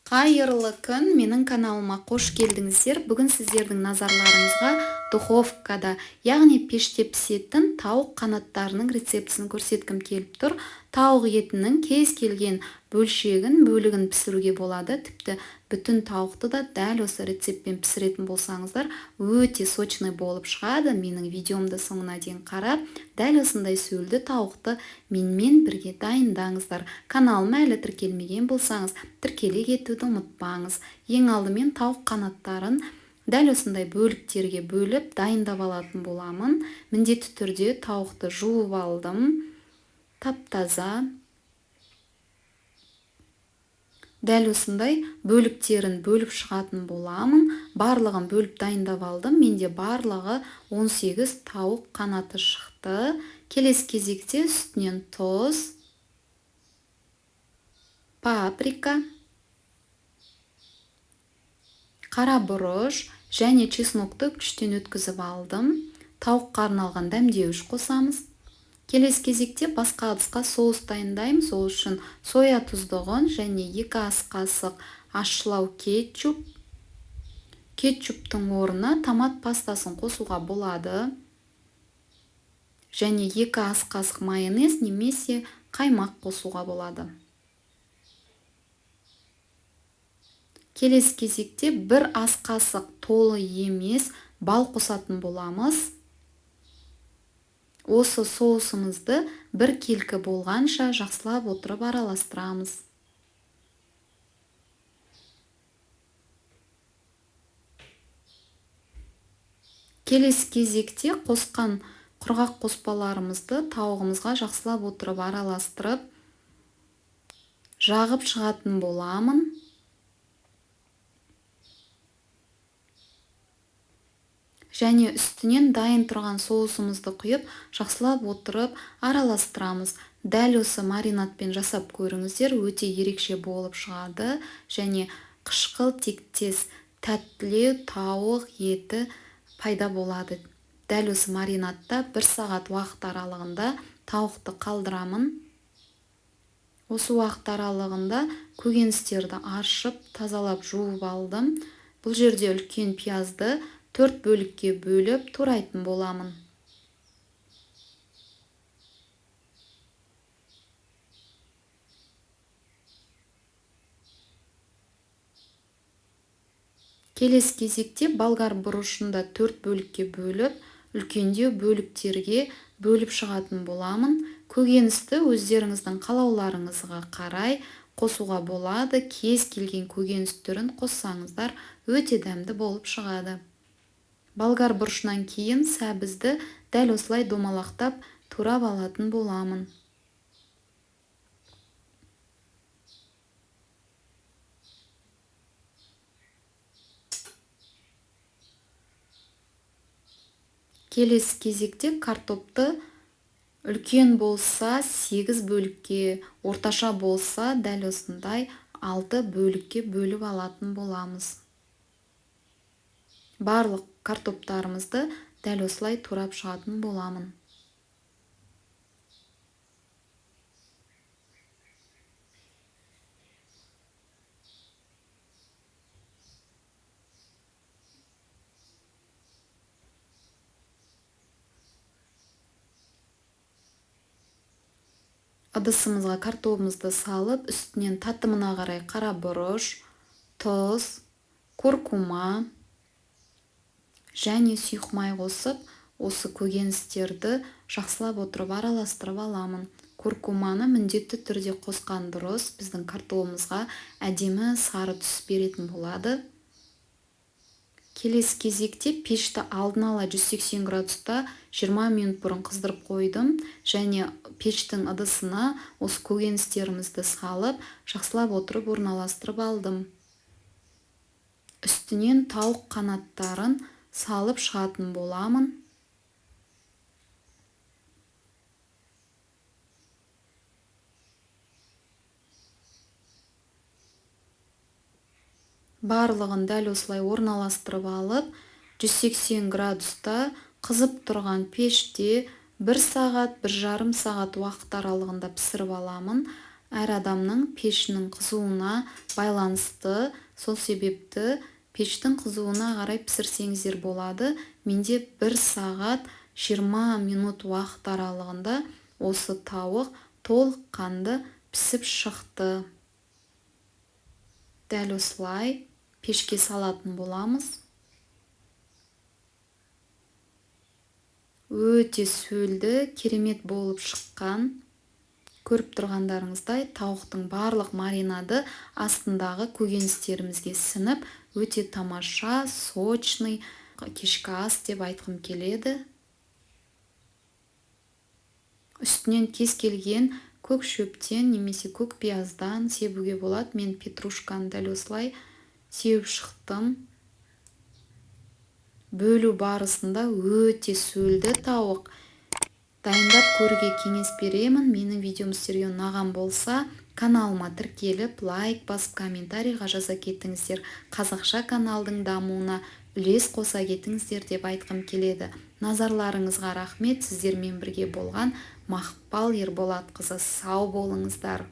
Қайырлы күн, менің каналыма қош келдіңіздер. Бүгін сіздердің назарларыңызға духовкада, яғни пеште пісетін тауық қанаттарының рецептісін көрсеткім келіп тұр. Тауық етінің кез келген бөлшегін, бөлігін пісіруге болады. Тіпті бүтін тауықты да дәл осы рецептпен пісіретін болсаңыздар, өте сочный болып шығады. Менің видеомды соңына дейін қарап, дәл осындай сөлді тауықты менімен бірге дайындаңыздар. Каналыма әлі тіркелмеген болсаңыз, тіркеле кетуді ұмытпаңыз. Ең алдымен тауық қанаттарын дәл осындай бөліктерге бөліп дайындап алатын боламын. Міндетті түрде тауықты жуып алдым. Тап-таза. Дәл осындай бөліктерін бөліп шығатын боламын. Барлығын бөліп дайындап алдым. Менде барлығы 18 тауық қанаты шықты. Келесі кезекте үстінен тұз, паприка, қара бұрыш және чеснокты күштен өткізіп алдым. Тауыққа арналған дәмдеуіш қосамыз. Келесі кезекте басқа ыдысқа соус дайындаймын. Сол үшін соя тұздығын және 2 ас қасық ащылау кетчуп. Кетчуптың орнына томат пастасын қосуға болады. Және 2 ас қасық майонез немесе қаймақ қосуға болады. Келесі кезекте 1 ас қасық толы емес бал қосатын боламыз. Осы соусымызды бір келкі болғанша жақсылап отырып араластырамыз. Келесі кезекте қосқан құрғақ қоспаларымызды тауығымызға жақсылап отырып араластырып, жағып шығатын боламын. Және үстінен дайын тұрған соусымызды құйып, жақсылап отырып араластырамыз. Дәл осы маринадпен жасап көріңіздер, өте ерекше болып шығады. Және қышқыл тектес тәттілеу тауық еті пайда болады. Дәл осы маринадта 1 сағат уақыт аралығында тауықты қалдырамын. Осы уақыт аралығында көкөністерді аршып, тазалап жуып алдым. Бұл жерде үлкен пиязды 4 бөлікке бөліп турайтын боламын. Келесі кезекте болгар бұрышын да 4 бөлікке бөліп, үлкендеу бөліктерге бөліп шығатын боламын. Көкөністі өздеріңіздің қалауларыңызға қарай қосуға болады. Кез келген көкөніс түрін қоссаңыздар өте дәмді болып шығады. Болгар бұрышынан кейін сәбізді дәл осылай домалақтап турап алатын боламын. Келесі кезекте картопты үлкен болса 8 бөлікке, орташа болса дәл осындай 6 бөлікке бөліп алатын боламыз. Барлық картоптарымызды дәл осылай турап шығатын боламын. Ыдысымызға картобымызды салып, үстінен татымына қарай қара бұрыш, тұз, куркума және сұйық май қосып, осы көкөністерді жақсылап отырып араластырып аламын. Куркуманы міндетті түрде қосқан дұрыс, біздің картобымызға әдемі сары түс беретін болады. Келесі кезекте пешті алдын ала 180 градуста 20 минут бұрын қыздырып қойдым және пештің ыдысына осы көкөністерімізді салып, жақсылап отырып орналастырып алдым. Үстінен тауық қанаттарын салып шығатын боламын. Барлығын дәл осылай орналастырып алып, 180 градуста қызып тұрған пеште 1 сағат, 1,5 сағат уақыт аралығында пісіріп аламын. Әр адамның пешінің қызуына байланысты, сол себепті пештің қызуына қарай пісірсеңіздер болады. Менде 1 сағат 20 минут уақыт аралығында осы тауық толыққанды пісіп шықты. Дәл осылай пешке салатын боламыз. Өте сөлді, керемет болып шыққан. Көріп тұрғандарыңыздай, тауықтың барлық маринады астындағы көкөністерімізге сіңіп, өте тамаша, сочный кешкі ас деп айтқым келеді. Үстінен кез келген көк шөптен немесе көк пияздан себуге болады. Мен петрушканы дәл осылай сеуіп шықтым. Бөлу барысында өте сөлді тауық. Дайындап көруге кеңес беремін. Менің видеом сіздерге ұнаған болса, каналыма тіркеліп, лайк басып, комментарийға жаза кетіңіздер. Қазақша каналдың дамуына үлес қоса кетіңіздер деп айтқым келеді. Назарларыңызға рахмет. Сіздермен бірге болған Мақпал Ерболатқызы. Сау болыңыздар.